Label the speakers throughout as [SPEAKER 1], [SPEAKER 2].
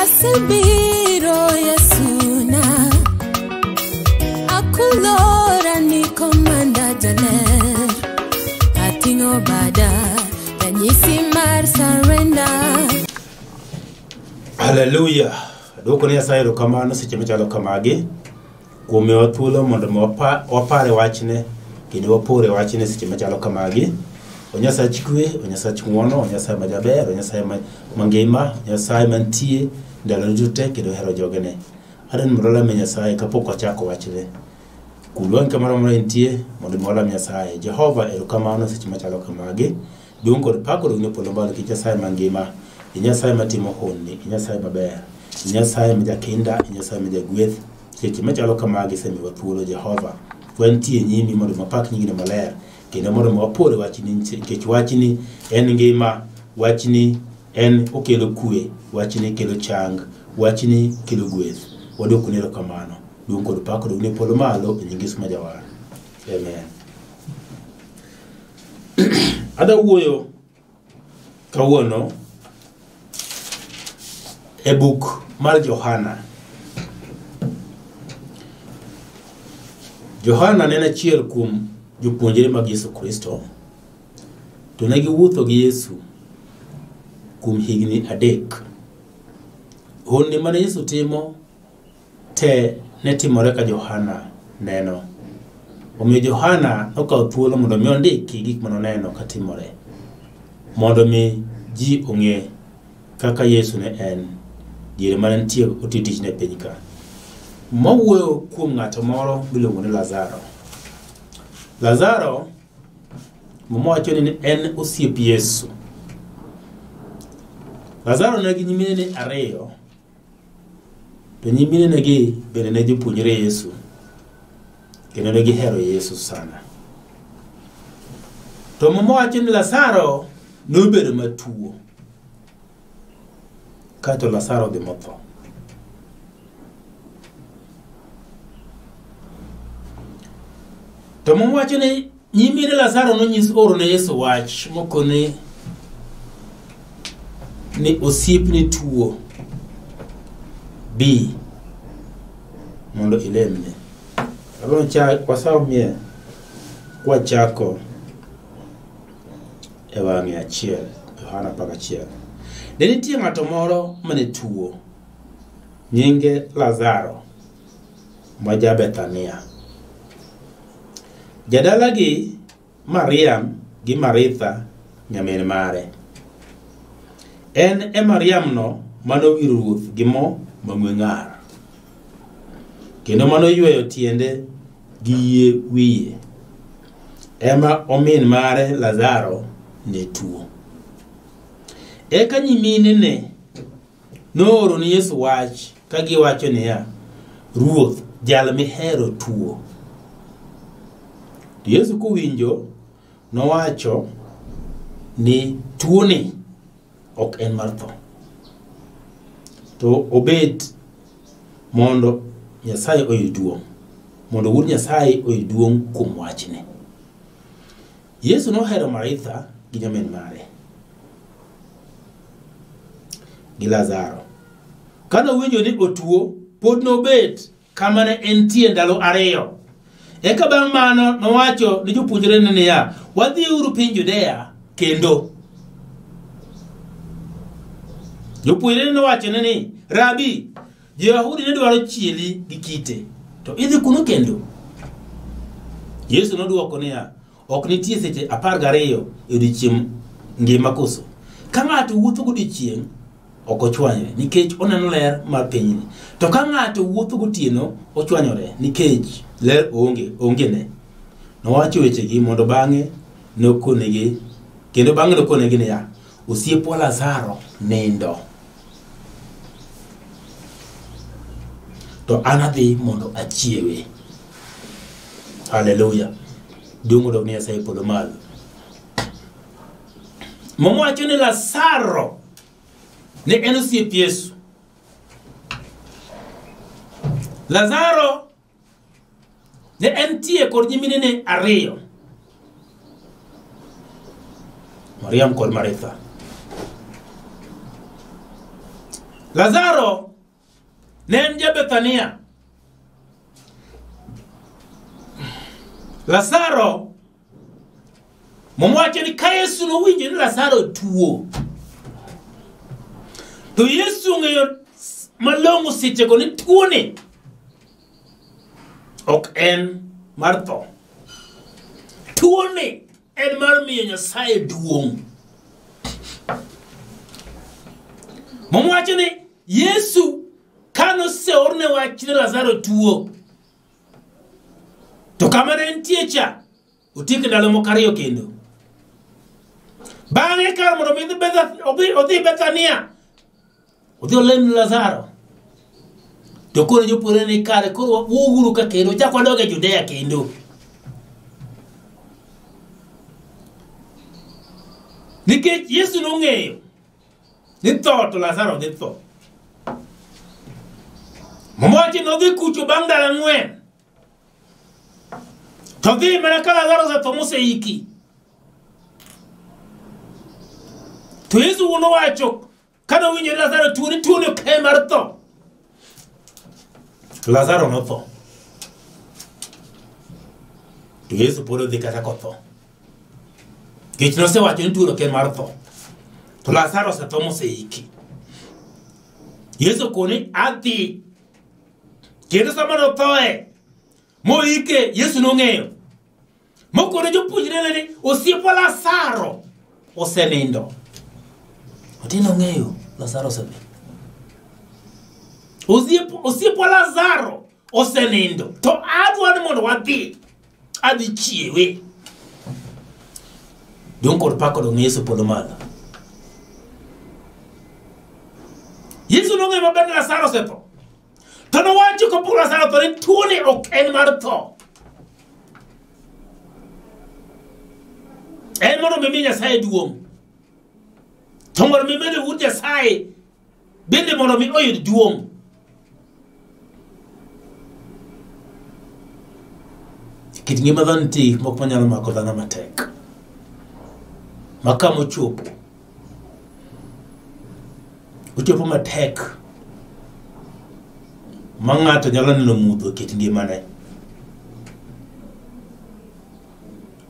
[SPEAKER 1] Asebiro Yesuna, akulora ni komanda jaler, ating'o bada ranyisi mar surrender.
[SPEAKER 2] Haleluya! Aduoko ne Nyasaye erokamano seche machalo kamagi kuom miyowa thuolo mondo mi wapare wachne kendo wapore wachne seche machalo kamagi. O Nyasach kwe, o Nyasach ng'wono, o Nyasaye majaber, o Nyasaye mangima, o Nyasaye mantie ndalo duto te kendo ohero jogene. Adwaro ni mondo walame Nyasaye kapok wachako wachne. Kul wang'i kamoro amora intie mondo mi walam Nyasaye. Jehova erokamano seche machalo kamagi. Duong' kod pak odog ne polo malo nikech Nyasaye mangima, i Nyasaye matimo honni, i Nyasaye maber, i Nyasaye ma jakinda, i Nyasaye ma jagweth. Seche machalo kamagi isemiwa thuolo Jehova. Wantie e nyimi mondo wapak nyingni maler kendo mondo mi wapor wachni nikech wachni en ngima, wachni en okelo kwe, wachni kelo chang, wachni kelo gweth. Waduokoni erokamano. Duong' kod pak odog ne polo malo e nying Yesu ma Jawar. Amen. Adwa wuoyo kawuono e buk mar Johana. Johana ne en achiel kuom jopuonjre mag Yesu Kristo, to ne giwuotho gi Yesu kuom higni 3. Honni mane Yesu timo te ne timore ka Johana neno. Omiyo Johana nokawo thuolo mondo mi ondiki gik mane oneno katimore, mondo mi ji ong'e kaka Yesu ne en diere mane nitie otiyo tichne e piny ka. Mawuoyo kuom ng'ato moro miluongo ni Lazaro. Lazaro Muma wacho ni en osiep Yesu. Lazaro ne gi nyiminene 2, to nyiminenegi bende ne jopuonjre Yesu, kendo ne gihero Yesu sana. To Muma wacho ni Lazaro nobedo matuo, kaeto Lazaro odhi motho. To Muma wacho ni nyimine Lazaro nonyis oro ne Yesu wach mokone ni osiepni tuo, bi mondo ilemne. Abiro wasomie kwachako e wang'e 1, Yohana 11. Ne nitie ng'ato moro mane tuo, nyinge Lazaro ma ja Bethania. Jadalagi Mariam gi Maritha nyamin mare. En e Mariam no manowiro Ruoth gi mo mang'we ng'ar, kendo manoyweyo tiende gi yie wiye. Ema omin mare Lazaro ne tuo. Eka nyiminene nooro ni Yesu wach ka giwacho niya, Ruoth, jal mihero tuo. To Yesu kowinjo nowacho ni tuoni ok en mar tho, to obet mondo Nyasaye oyud duong', mondo Wuod Nyasaye oyud duong' kuom wachne. Yesu nohero Maritha gi nyamin mare gi Lazaro. Kane owinjo ni otuo, pod nobet kama ne entie ndalo 2. Eka bang' mano nowacho ni jopuonjrene niya, wadhiuru piny Judea kendo. Jopuonjrene nowachone ni, Rabi, Jo-Yahudi ne dwaro chieli gi kite, to idhi kuno kendo? Yesu nodwoko niya, ok nitie seche 12 e odiechieng' ngima koso? Ka ng'ato wuotho godiechieng', ok ochwanyre nikech oneno ler mar pinyni. To ka ng'ato wuotho gotieno, ochwanyore nikech ler onge ne. Nowacho wechegi mondo bang'e nokonegi, kendo bang'e nokonegi niya, osiepwa Lazaro nindo, to an adhi mondo achiewe. Haleluya. Duong' odog ne Nyasaye e polo malo. Muma wacho ni Lazaro ne en osiep Yesu. Lazaro ne entie kod nyiminene 2, Mariam kod Maritha. Lazaro ne en ja Bethania. Lazaro Muma wacho ni ka Yesu nowinjo ni Lazaro tuo, to Yesu ong'eyo malong'o sechego ni tuoni ok en mar tho. Tuoni en mar miyo Nyasaye duong'. Muma wacho ni Yesu ka noseorne wach ni Lazaro tuo, to kama ne entie cha otiek ndalo moko ariyo kendo. Bang'e kar mondo mi odhi Bethania, odhi olem Lazaro. To koro jopuonjre ni kare koro wuoguru ka kendo chak wadog e Judea kendo. Nikech Yesu nong'eyo ni tho to Lazaro dhi tho. Muma wacho ni odhi kucho bang' ndalo ang'wen. To dhi mana ka Lazaro osetho moseiki. To Yesu wuon owacho kane owinjo ni Lazaro tuo ni tuoni ok en mar tho. Lazaro notho. To Yesu pod odhi kata kotho. Nikech nosewacho ni tuono ok en mar tho. To Lazaro osetho moseiki. Yesu koni adhi. Kendo sama nothoe, moike, Yesu nong'eyo. Mokone jopuonjrene ni osiepwa Lazaro osenindo. Otieno ong'eyo Lazaro osedhi. Osiepwa Lazaro osenindo. To adwa ni mondo wadhi. Adhi chiewe. Dong' kod pak odong' Yesu polo malo. Yesu nong'eyo maber ni Lazaro osetho. To nowacho kapok Lazaro otho ni tuoni ok en mar tho. En mondo mi Nyasaye duong'. To mondo mi bende wuod Nyasaye bende mondo mi oyud duong'. Kit ngima dhano nitie gik moko manyalo mako dhano matek. Ma kama ochopo, ochopo matek ma ng'ato nyalo neno mudho e kit ngimane.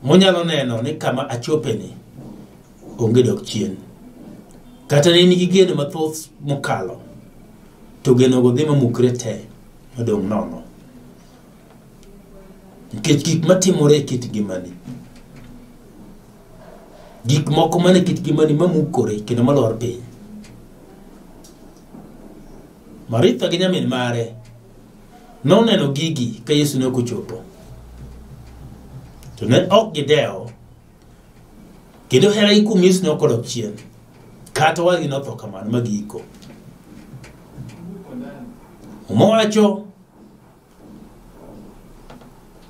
[SPEAKER 2] Monyalo neno ni kama achopeni onge dok chien. Kata ne in gi geno mathoth mokalo, to genogo dhi mamukre te madong' nono. Nikech gik matimore e kit ngimani, gik moko mane kit ngimani mamukore kendo malor piny. Maritha gi nyamin mare noneno gigi ka Yesu ne ok ochopo. To ne ok gidewo kendo heragi kuom Yesu ne ok odok chien. Kata wadgi notho kamano ma giko. Muma wacho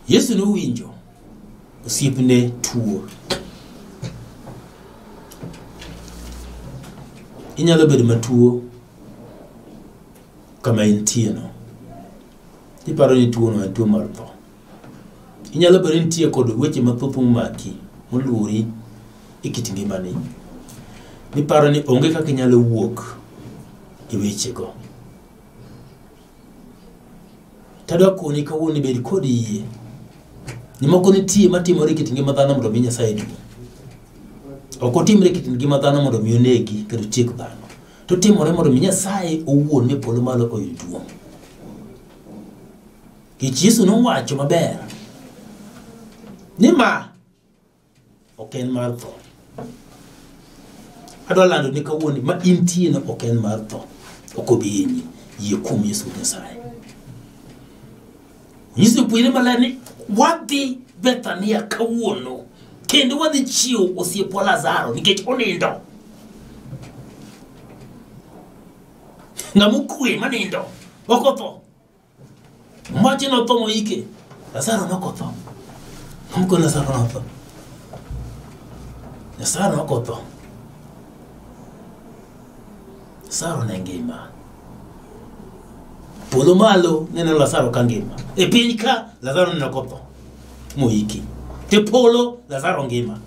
[SPEAKER 2] Yesu nowinjo osiepne tuo. Inyalo bedo matuo kama intieno. Iparo ni tuono en tuo mar tho. Inyalo bedo ni nitie kod weche mathoth momaki, moluori e kit ngimani. Iparo ni onge kaka inyalo wuok e wechego. Tadwa koni kawuono ibed kod yie. Ni moko nitie matimore e kit ngima dhano mondo mi Nyasaye duong'. Ok otimre e kit ngima dhano mondo mi onegi kendo otiek dhano. To timore mondo mi Nyasaye owuon me polo malo oyud duong'. Nikech Yesu nowacho maber ni ma ok en mar tho. Adwa lando ni kawuono ma intie no ok en mar tho. Ok obi hinyi. Yie kuom Yesu Nyasaye. Nyiso jopuonjre maler ni wadhi Bethania kawuono kendo wadhi chiewo osiepwa Lazaro nikech onindo. Ng'ama okwe manindo ok otho. Mwache notho moike. Lazaro nokotho. Mko Lazaro notho. Lazaro nokotho. Lazaro ne ngima. Polo malo neno Lazaro ka ngima. E piny ka Lazaro neno kotho moiki. Te polo Lazaro ngima.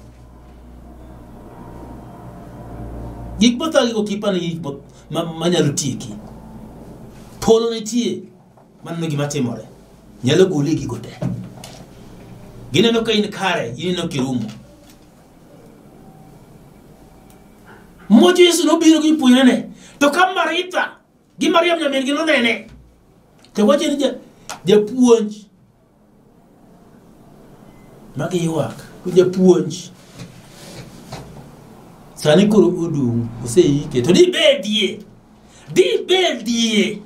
[SPEAKER 2] Gik mothagi go kipa ni gik manyalo tieki. Polo nitie maneno gima timore. Nyalo goli e gigo te. Gineno ka in kare, ineno kirumo. Mocho Yesu nobiro gi jopuonjrene. To ka Maritha gi Mariam nyamin gi nonene, to wacho ni japuonj magi ywak, japuonj sani koro odung' oseike to dibedie dibedie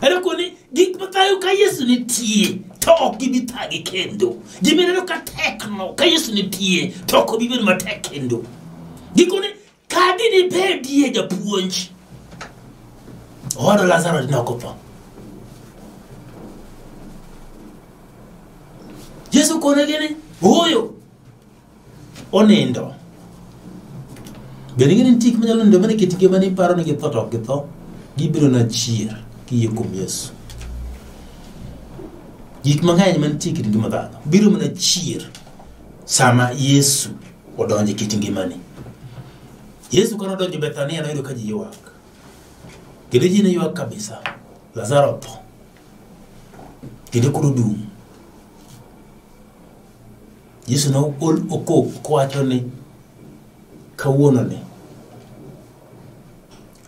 [SPEAKER 2] Ero koni gik mathayo ka Yesu nitie to ok gibi thagi kendo. Gimineno ka tekno ka Yesu nitie to ok obi bedo matek kendo. Gikone ka dinibedie japuonj owadwa Lazaro dine ok otho. Yesu konegi ni ooyo onindo. Bende ing'e ni nitie gik manyalo nindo mana e kit ngimani iparo ni githo to ok githo, gibiro na chier kiyie kuom Yesu. Gik mang'eny mantie e kit ngima dhano biro mana chier sama Yesu odonjo e kit ngimani. Yesu kane odonjo Bethania noyudo ka ji ywak. Kendo ji ne ywak kabisa. Lazaro otho. Kendo koro dum. Yesu nogol okok kowacho ni kawuono ni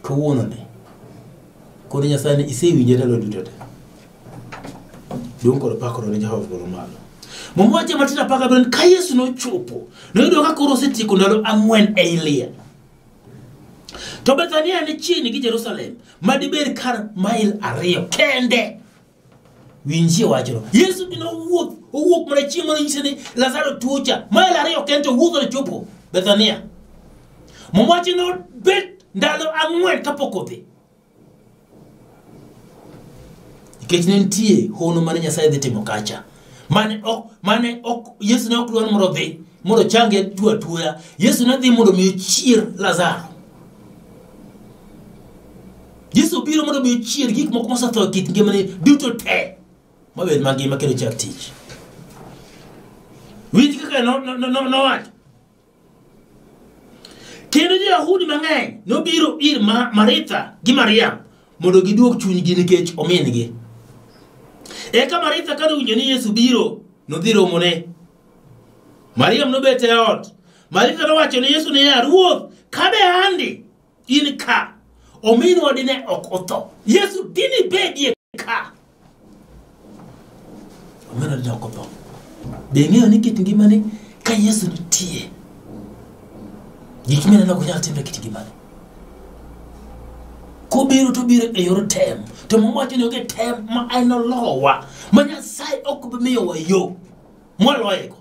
[SPEAKER 2] kawuono ni koro Nyasaye ni isewinja ndalo duto te. Duong' kod pak ne Jehova polo malo. Muma wacho Mateo 17 ka Yesu nochopo, noyudo ka koro osetieko ndalo ang'wen ei liel. To Bethania ne chiegni gi Jerusalem, ma dibed kar mail 2 kende. Winjie wachno. Yesu dine owuoth, owuok mana chieng' mane onyise ni Lazaro tuo cha, mail 2 kende to owuotho ochopo Bethania. Muma wacho ni nobet ndalo 4 kapok odhi. Nikech ne nitie hono mane Nyasaye dhi timo kacha. Mane ok Yesu ne ok dwar mondo odhi, mondo ochange tuo atuoya. Yesu ne dhi mondo mi ochier Lazaro. Yesu biro mondo mi ochier gik moko mosetho e kit ngimane duto te, mabed mangima kendo chak tich. Winj kaka nowacho. Kendo jo-Yahudi mang'eny nobiro ir Maritha gi Mariam mondo giduog chunygi nikech omin-gi. Eka Maritha kane owinjo ni Yesu biro, nodhi romone. Mariam nobet e ot. Maritha nowacho ne Yesu niya, Ruoth, ka de andi in ka, ominwa dine ok otho. Yesu dine bedie ka, ominwa dine ok otho. Be ing'eyo ni kit ngimani ka Yesu nitie, gik mineno ok nyal timre e kit ngimani. Kobiro to obiro e yor tem, to Muma wacho ni onge tem ma en olowa, ma Nyasaye ok bi miyowa yo mwaloyego.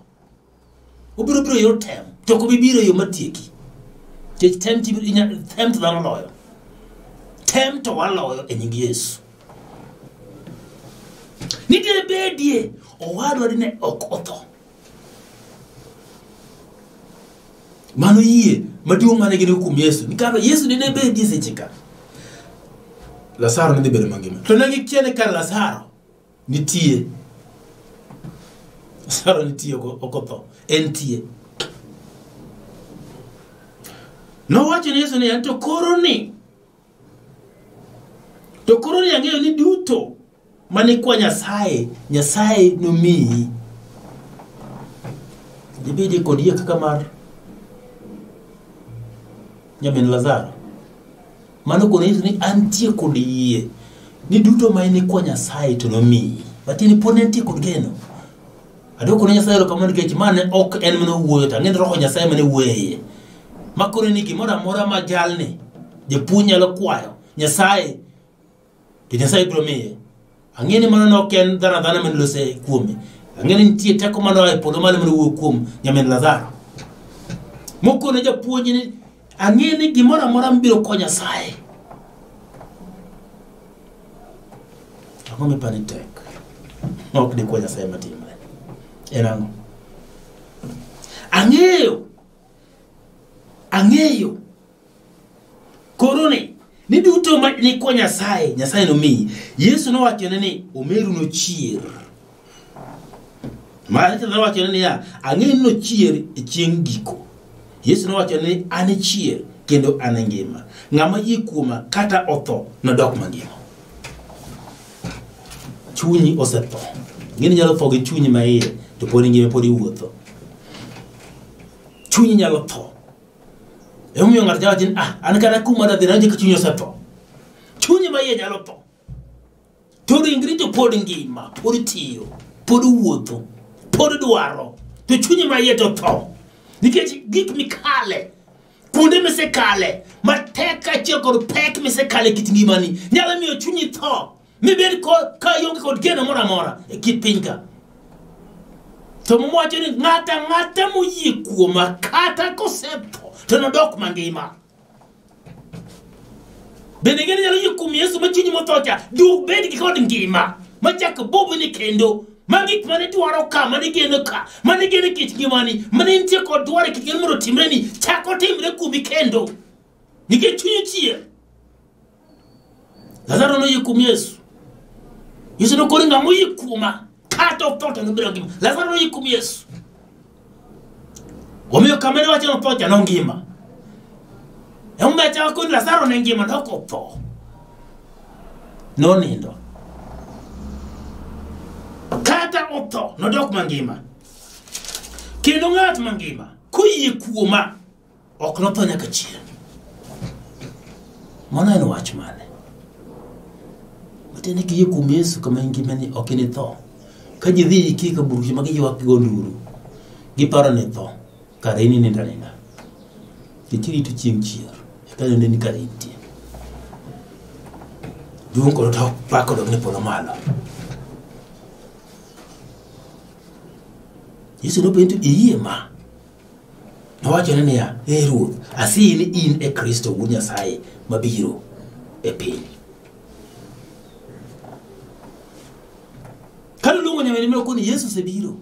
[SPEAKER 2] Obiro biro e yor tem, to ok obi biro e yo matieki. Nikech tem to dhano loyo. Tem to waloyo e nying Yesu. Nitie bedie, owadwa dine ok otho. Mano yie maduong' mane gin kuom Yesu. Nikech Yesu dine bedie seche ka, Lazaro ne dhi bedo mangima. To ne gikia ni kar Lazaro nitie. Lazaro nitie ok otho. Entie. Nowacho ne Yesu niya, to koro ni ang'eyo ni duto mane kwa Nyasaye, Nyasaye nomiyi. Dibedie kod yie kaka mar nyamin Lazaro. Mano koro Yesu ni antie kod yie ni duto ma in kwa Nyasaye to nomiyi. Matiende ni pod ne entie kod geno. Adwoko ne Nyasaye erokamano nikech ma ne ok en mana wuoyo to ang'e ni Roho Nyasaye mane wuoyo e iye. Makoro ni gimoro amora ma jalni japuonj nyalo kwayo Nyasaye to Nyasaye biro miye. Ang'e ni mano ne ok en dhano adhana mane lose kuome. Ang'e ni nitie teko mane oa e polo malo mane owuok kuom nyamin Lazaro. Mokone japuonj ni ang'e ni gimoro amora mibiro kwa Nyasaye. Ang'o miparo ni tek? Ma ok dikwa Nyasaye matimre. En ang'o? Ang'eyo. Ang'eyo. Koro ni duto ma nikwa Nyasaye, Nyasaye nomiyi. Yesu nowachone ni omeru nochier. Maritha nowachone niya, ang'eyo ni nochier e chieng' giko. Yesu nowacho ni an e chier kendo an e ngima. Ng'ama yie kuoma kata otho nodok mangima. Chunyi osetho. Ng'eni nyalo tho gi chunyi ma iye to pod ingima pod iwuotho. Chunyi nyalo tho. Emomiyo ng'ato nyalo wacho ni ah an kata kuma adhi nawinjo ka chunya osetho. Chunyi ma iye nyalo tho. To ringri to pod ngima, pod tiyo, pod wuotho, pod dwaro. To chunyi ma iye to tho. Nikech gik mikale, kuonde misekale, matek kaachiel kod pek misekale e kit ngimani, nyalo miyo chunyi tho. Mibed ka ionge kod geno moro amora e kit piny ka. To Muma wacho ni ng'ato ang'ata moyie kuoma kata kosetho to nodok mangima. Bende ng'eni nyalo yie kuom Yesu ma chunyi motho cha duog bed gi kod ngima machak bobni kendo ma gik mane dwaro ka mane geno ka mane geno e kit ngimani mane nitie kod dwaro e kit ngimani mondo otimreni chak otimre kuomi kendo nikech chunyi chier. Lazaro noyie kuom Yesu. Yesu nokoro ng'ama oyie kuoma kata otho to nobed mangima. Lazaro noyie kuom Yesu. Omiyo kama ne wacho notho cha nongima. Emomiyo achako koni Lazaro ne ngima ne ok otho. Nonindo. Kata otho nodok mangima. Kendo ng'at mangima koyie kuoma ok notho nyaka chieng'. Mano en wach mane? Matiende kiyie kuom Yesu kama ingimani ok initho. Ka ji dhi iki ka bur ma giywak gigo nduru, giparo ni tho, kare in inindo aninda. Nikech irito chieng' chier, eka nene ni kare intie. Duong' kod pak odog ne polo malo. Yesu nopenjo iyie ma? Nowachone niya, Ee Ruoth, aseyie ni in e Kristo Wuod Nyasaye mabiro e piny. Kane oluongo nyamin moro ni Yesu osebiro.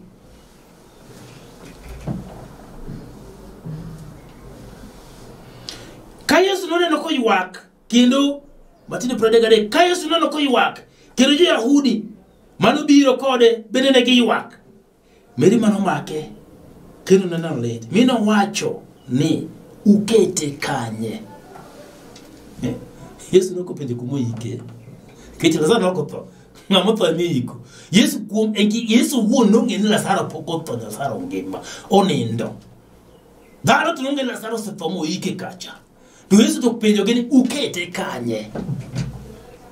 [SPEAKER 2] Ka Yesu noneno koywak kendo Matindo 33 ka Yesu noneno koywak kendo jo-Yahudi manobiro kode bende ne giywak. Mirima nomake kendo noneno lit mi nowacho ni ukete kanye? Yesu nokopenjo kuma oike. Nikech Lazaro nok otho. Ng'ama otho ema iyiko. Yesu kuom Yesu wuon nong'eyo ni Lazaro pok otho, Lazaro ngima. Onindo. Dhano to nong'eyo ni Lazaro osetho moike kacha. To Yesu to penjogi ni ukete kanye?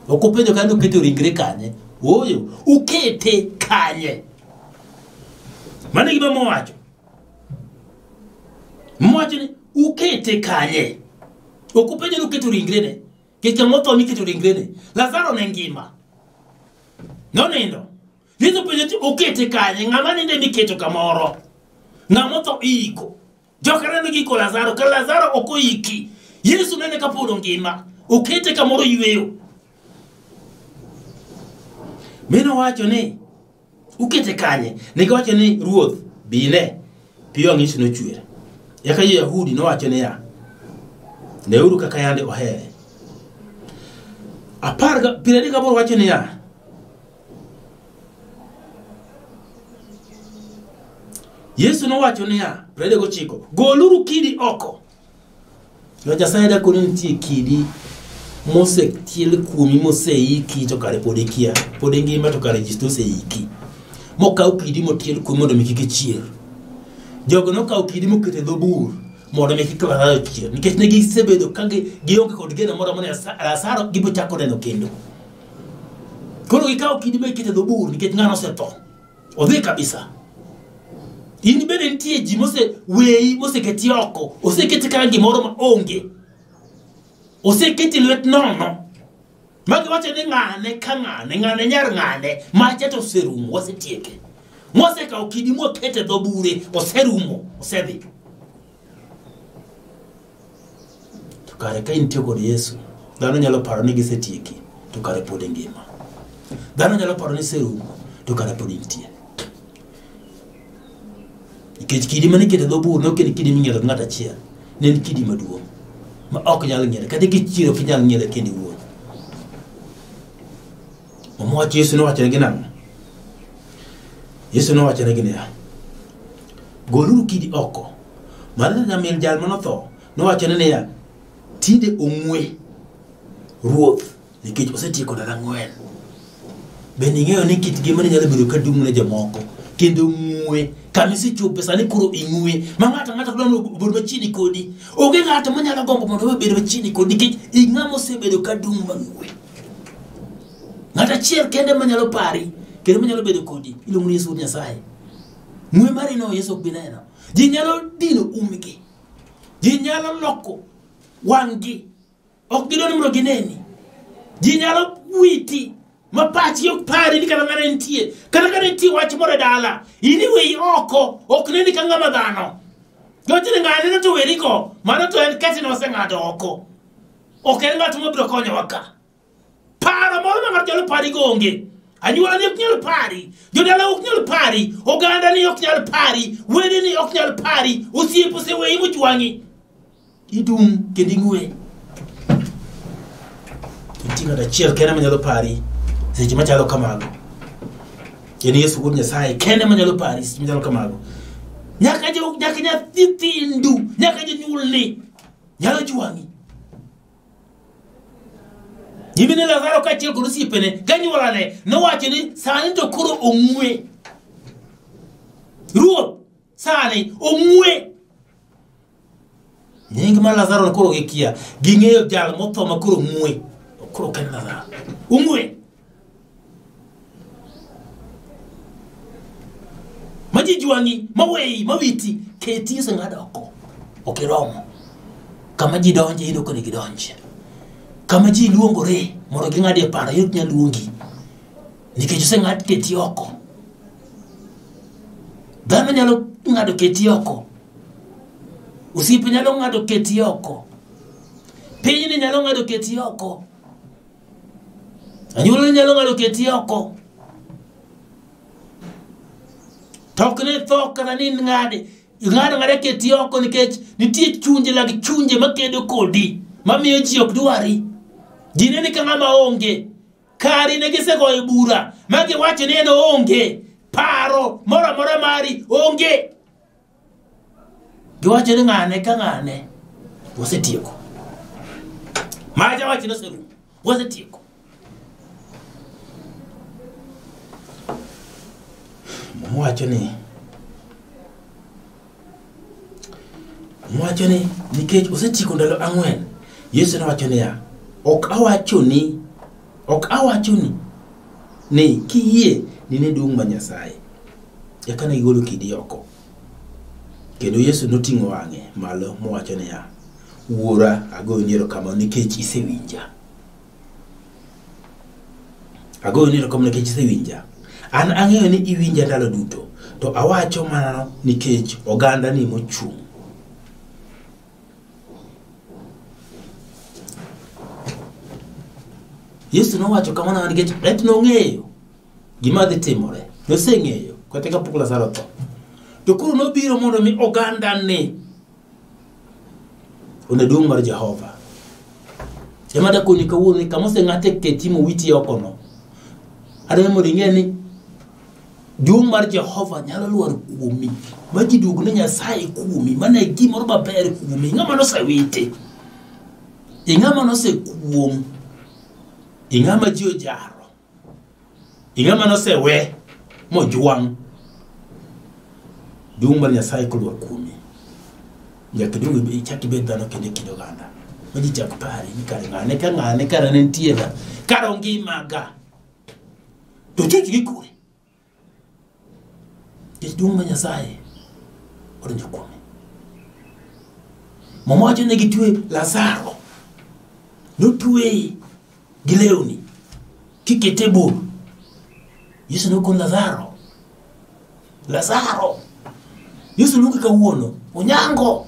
[SPEAKER 2] Ok openjo kanye uketo ringre kanye. Ooyo, ukete kanye? Mano e gima mowacho. Mowacho ni ukete kanye? Ok openjo ni uketo ringrene. Nikech ng'ama otho miketo ringrene. Lazaro ne ngima. Nonindo. Yesu openjo ni ukete kanye? Ng'ama nindo miketo kamoro. Ng'ama otho iyiko. Joka neno giko Lazaro, ka Lazaro ok oiki. Yesu nene kapod ongima, okete kamoro yweyo. Mi nowacho ni, ukete kanye? Ne giwacho ni, Ruoth, bi ine. Pi wang' Yesu nochwer. Eka jo-Yahudi nowacho niya, Neuru kaka yande ohere. 38 wacho niya, Yesu nowacho niya, 39, goluru kidi oko. Jo Nyasaye dako ni nitie kidi mosetiel kuomi moseiki to kare pod ikia, pod ingima to kare ji to oseiki. Mokaw kidi motiel kuomi mondo mi kik ichier. Jogo nokawo kidi moketo e dho bur mondo mi kik Lazaro chier nikech ne gisebedo ka gionge kod geno moro amora ni Lazaro gibiro chako neno kendo. Koro gikawo kidi ma iketo e dho bur nikech ng'ano osetho. Odhi kabisa. In bende nitie ji mose weyi moseketi oko, oseketi kaka gimoro ma onge. Oseketi lwet nono. Ma giwacho ni ng'ane ka ng'ane, ng'ane nyar ng'ane, macha to oserumo, wasetieke. Mwasekawo kidi mwakete e dho bure, oserumo, osedhi. To kare ka intie kod Yesu, dhano nyalo paro ni gisetieki, to kare pod ingima. Dhano nyalo paro ni iserumo, to kare pod intie. Nikech kidi mane iketo e dho bur ne ok en kidi ming'ielo gi ng'ato achiel, ne en kidi maduong' ma ok nyal ng'iele, kata kichiero ok inyal ng'iele kendi iwuon. Omiyo Yesu nowachonegi nang'o? Yesu nowachonegi niya, goluru kidi oko. Maritha nyamin jal manotho nowachone niya, tinde ong'we ruoth nikech osetieko ndalo ang'wen. Bende ing'eyo ni kit ngimani nyalo bedo ka dung' ne jomoko kendo ng'we kama isechope sani koro ing'we ma ng'ato ang'ata dwa mondo obed machiegni kodi. Onge ng'ato manyalo gombo mondo obed machiegni kodi nikech ing'ama osebedo ka dung' mang'we. Ng'ato achiel kende manyalo pari kendo manyalo bedo kodi iluongo ni Yesu wuod Nyasaye. Ng'we mari no Yesu ok bi neno. Ji nyalo dino umgi. Ji nyalo loko wang'gi. Ok gidwa ni mondo gineni. Ji nyalo witi ma pachi ok pari ni kata ng'ane nitie. Kata ka nitie wach moro e dala, in iweyi oko, ok neni ka ng'ama dhano. Giwacho ni ng'ane no to werigo, mano to en ketni oseng'ado oko. Ok en ng'at mabiro konyowa ka. Paro moro ma ng'ato nyalo pari go onge. Anyuola ni ok nyal pari, jodala ok nyal pari, oganda ni ok nyal pari, wede ni ok nyal pari, osiepe oseweyi mojwang'i. Idum kendo ing'we. Nitie ng'ato achiel kende manyalo pari seche machalo kamago. En Yesu wuod Nyasaye kende manyalo pari seche machalo kamago. Nyaka jo nyaka nyithindu, nyaka jonyuolni nyalo jwang'i. Nyimine Lazaro kaachiel kod osiepene ganyuolane nowacho ni sani to koro ong'we. Ruoth sani ong'we. Nying mar Lazaro koro gikia. Ging'eyo jal motho ma koro ng'we. Koro ok en Lazaro. Ong'we. Ma ji jwang'i, ma weyi, ma witi, keti oseng'ad oko. Ok iromo. Kama ji donje, in ok onego idonj. Kama ji luongore mondo ging'adie paro, in ok nyal luongi. Nikech oseng'ad keti oko. Dhano nyalo ng'ado keti oko. Osiepe nyalo ng'ado keti oko. Pinyni nyalo ng'ado keti oko. Anyuolani nyalo ng'ado keti oko. To ok ne tho kata ni ng'ade. Ing'ado ng'ada keti oko nikech nitie chunje lag chunje makedo kodi mamiyo ji ok dwari. Ji neni ka ng'ama onge. Kari ne gisegoyo bura ma giwacho ni en oonge. Paro moro amora mari onge. Giwacho ni ng'ane ka ng'ane wasetieko. Maja wacho ni oserumo. Wasetieko. Muma wacho ni Muma wacho ni nikech osetieko ndalo ang'wen, Yesu nowacho niya, ok awachoni, ok awachoni ni kiyie nine duong' mar Nyasaye. Eka ne gigolo kidi oko. Kendo Yesu noting'o wang'e malo mowacho niya, Wuora, agoyoni erokamano nikech isewinja. Agoyoni erokamano nikech isewinja. An ang'eyo ni iwinja ndalo duto, to awacho mano nikech ogandani mochung'. Yesu nowacho kamano nikech et nong'eyo gima dhi timore. Noseng'eyo kata kapok Lazaro otho. To koro nobiro mondo mi ogandani one duong' mar Jehova. Ema dakoni kawuono ni kama oseng'ate keti mowiti okono. Adwaro mondo ing'e ni duong' mar Jehova nyalo lwar kuomi ma ji duog ne Nyasaye kuomi mane gimoro maber kuomi ng'ama nosewite ing'ama nosekuong' ing'ama ji ojaro ing'ama nosewe mojwang' duong' mar Nyasaye kolwar kuomi nyaka iduog ichak ibed dhano kendo e kind oganda ma ji chak pari ni kare ng'ane ka ng'ane kare ne nitie ga kare ongima ga to chuch gi kure nikech duong' mar Nyasaye odonjo kuome. Muma wacho ni gitwe Lazaro notweye gi lewni kikete e bur. Yesu nokon Lazaro, Lazaro. Yesu luongi kawuono, Onyango,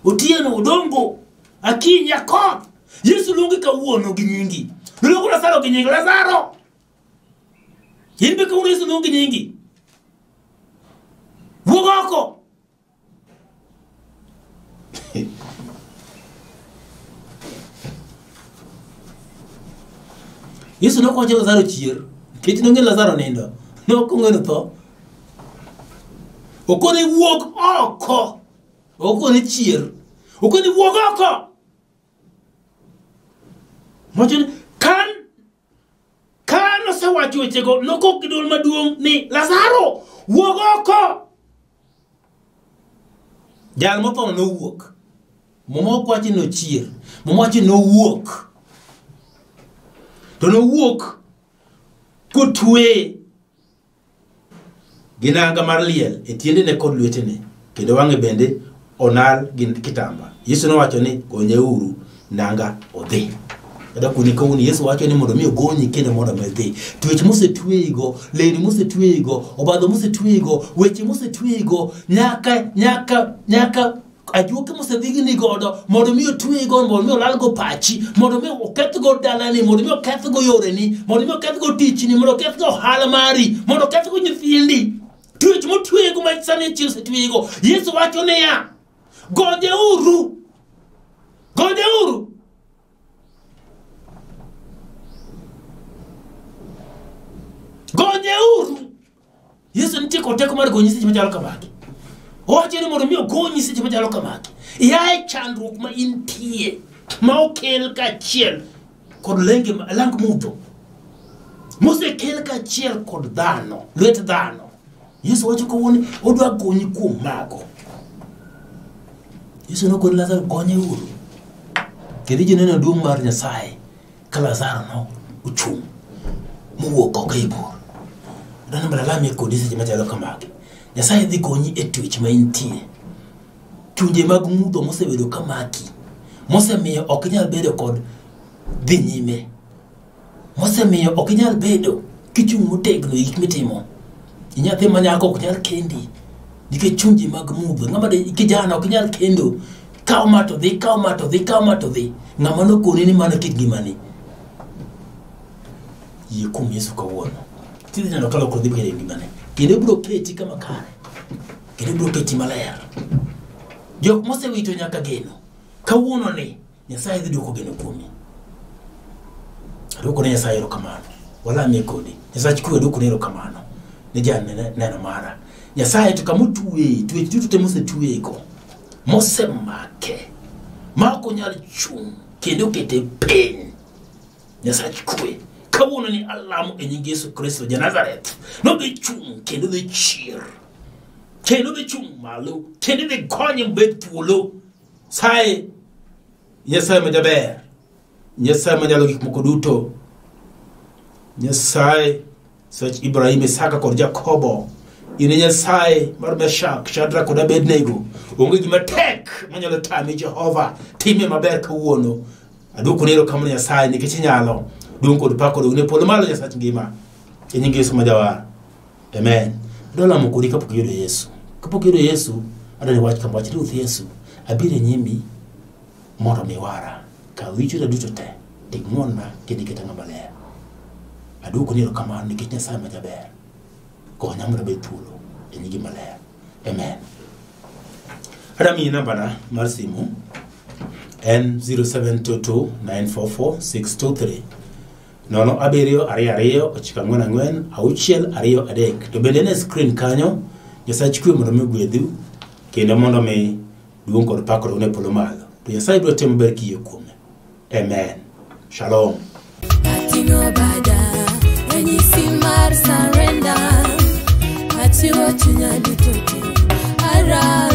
[SPEAKER 2] Otieno, Odongo, Akinyi, Akoth. Yesu luongi kawuono gi nyingi. Noluongo Lazaro gi nying Lazaro. In be kawuono Yesu luongi nyingi. Wuog oko. Yesu nokowacho Lazaro chier, nikech nong'e Lazaro nindo. Nok ong'e ni tho. Okone wuog oko. Okoni chier. Okoni wuog oko. Wacho ni kan kan osewacho wechego nokok gi dwol maduong' ni Lazaro wuog oko. Jal motho nowuok. Muma ok wachi ni nochier. Muma wacho ni nowuok. To nowuok kotweye gi nanga mar liel e tiendene kod lwetene, kendo wang'e bende onal gi kitamba. Yesu nowacho ni gonyeuru nanga odhi. Kata kuni kawuono Yesu wacho ni mondo mi ogonyi kendo mondo mi odhi. Twech mosetweyigo, lewni mosetweyigo, obadho mosetweyigo, weche mosetweyigo, nyaka nyaka nyaka ajuoke mosedhigni godo mondo mi otweyigo, mondo mi olalgo pachi, mondo mi okethgo dalani, mondo mi okethgo yoreni, mondo mi okethgo tichni, mondo okethgo ohala mari, mondo okethgo nyithindi. Twech motweyigo ma sani chier osetweyigo. Yesu wacho niya, gonyeuru, gonyeuru. Gonyeuru. Yesu nitie kod teko mar gonyi seche machalo kamagi. Owacho ni mondo mi ogonyi seche machalo kamagi. Yaye chandruok ma intie ma okel kaachiel kod lenge lang mudho mosekel kaachiel kod dhano, lwet dhano. Yesu wacho kawuono odwa gonyi kuom mago. Yesu nokoni Lazaro gonyeuru. Kendo ji neno duong' mar Nyasaye ka Lazaro no ochung' mowuok oko e bur. Dhano mondo alamie kodi seche machalo kamagi. Nyasaye dhi konyi e twech ma intie. Chunje mag mudho mosebedo ka maki, mosemiyo ok inyal bedo kod dhi nyime, mosemiyo ok inyal bedo kichung' motegno e gik mitimo. Nyathi ma nyako ok nyal kendi nikech chunje mag mudho. Ng'ama de kijana ok nyal kendo. Kaw ma to dhi, kaw ma to dhi, kaw ma to dhi. Ng'ama nokoni ni mano kit ngimani. Yie kuom Yesu kawuono. Tidhi neno ka lokruok dhi bedo e ngimane. Kendo ibiro keti kama kare. Kendo ibiro keti maler. Jok mosewito nyaka geno. Kawuono ni Nyasaye dhi duoko geno kuomi. Aduoko ne Nyasaye erokamano. Walamie kodi. Nyasach kwe aduoko ne erokamano. Ne jan neno mara. Nyasaye to kama otweye, twech duto te mosetweyego, mosemake, ma ok onyal chung' kendo okete piny. Nyasach kwe. Kawuono ni alamo e nying Yesu Kristo ja Nazareth. Nodhi chung' kendo dhi chier. Kendo dhi chung' malo. Kendo dhi gonye obed thuolo. Saye Nyasaye ma jaber. Nyasaye manyalo gik moko duto. Nyasaye Sach Ibrahim, Isaka kod Jakobo. In e Nyasaye mar Meshak, Shadrach kod Abednego. Onge gima tek manyalo tami Jehova. Time maber kawuono. Aduoko ni erokamano Nyasaye nikech inyalo. Duong' kod pak odog ne polo malo Nyasach ngima. E nying Yesu ma jawar. Amen. Adwa lamo kodi kapok iyudo Yesu. Kapok iyudo Yesu, adwa ni wach kama wach Ruoth Yesu, abiro e nyimi mondo mi iwara. Kaw richona duto te, ting'wonna kendo iketa ng'ama ler. Aduoko ni erokamano nikech Nyasaye ma jaber. Konya mondo abed thuolo e nyingi maler. Amen. Adwa miyi nambana mar simu en 0722 944 623 0 7 2 2 9 4 6 2 3. To bende en e screen kanyo. Nyasach kwe mondo mi ogwedhu kendo mondo mi duong' kod pak odog ne polo malo. To Nyasaye biro timo maber kiyie kuome. Amen. Shalom.
[SPEAKER 1] Ating'o bada, ranyisi mar surrender. Achiwo chunya duto te, arami.